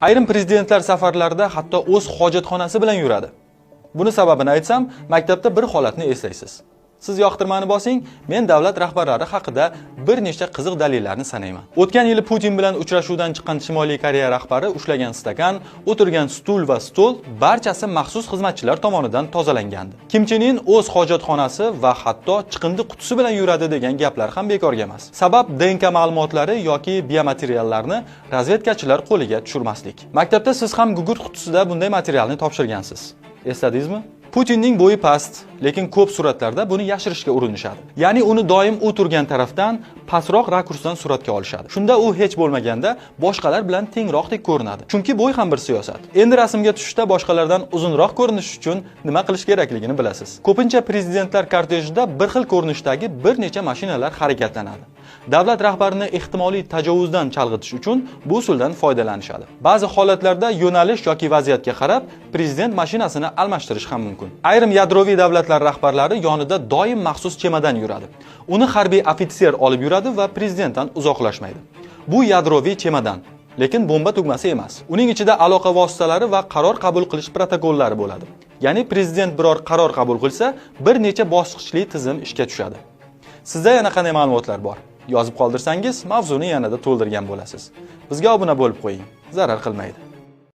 Ayrim prezidentlar safarlarda hatto o'z hojatxonasi bilan yuradi. Buni sababini aytsam, maktabda bir holatni eslaysiz. Siz yoqtirmani bosing, men davlat rahbarlari haqida bir nechta qiziq dalillarni sanayman. O'tgan yili Putin bilan uchrashuvdan chiqqan Shimoliy Koreya rahbari ushlagan stakan, o'tirgan stul va stol barchasi maxsus xizmatchilar tomonidan tozalangandi. Kim Chen In o'z hojatxonasi va hatto chiqindi qutisi bilan yuradi degan gaplar ham bekorga emas. Sabab DNK ma'lumotlari yoki biomateriallarni razvedkachilar qo'liga tushirmaslik. Maktabda siz ham gugurt qutisida bunday materialni topshirgansiz. Esladingizmi? Putinning bo'yi past, lekin ko'p suratlarda buni yashirishga urinishadi. Ya'ni uni doim u turgan tarafdan pastroq rakursdan suratga olishadi. Shunda u hech bo'lmaganda boshqalar bilan tengroqdek ko'rinadi. Chunki bo'y ham bir siyosat. Endi rasmga tushishda boshqalardan uzunroq ko'rinish uchun nima qilish kerakligini bilasiz. Ko'pincha prezidentlar kortejida bir xil ko'rinishdagi bir necha mashinalar harakatlanadi. Davlat rahbarini ehtimoliy tajovuzdan chalg'itish uchun bu usuldan foydalanishadi. Ba'zi holatlarda yo'nalish yoki vaziyatga qarab prezident mashinasini almashtirish ham mumkin. Ayrim yadroviy davlatlar rahbarlari yonida doim maxsus chemodan yuradi. Uni harbiy ofitser olib yuradi va prezidentdan uzoqlashmaydi. Bu yadroviy chemodan, lekin bomba tugmasi emas. Uning ichida aloqa vositalari va qaror qabul qilish protokollari bo'ladi. Ya'ni prezident biror qaror qabul qilsa, bir necha bosqichli tizim ishga tushadi. Sizda yana qanday ma'lumotlar bor? Yozib qoldirsangiz, mavzuni yanada to'ldirgan bo'lasiz. Bizga obuna bo'lib qo'ying. Zarar qilmaydi.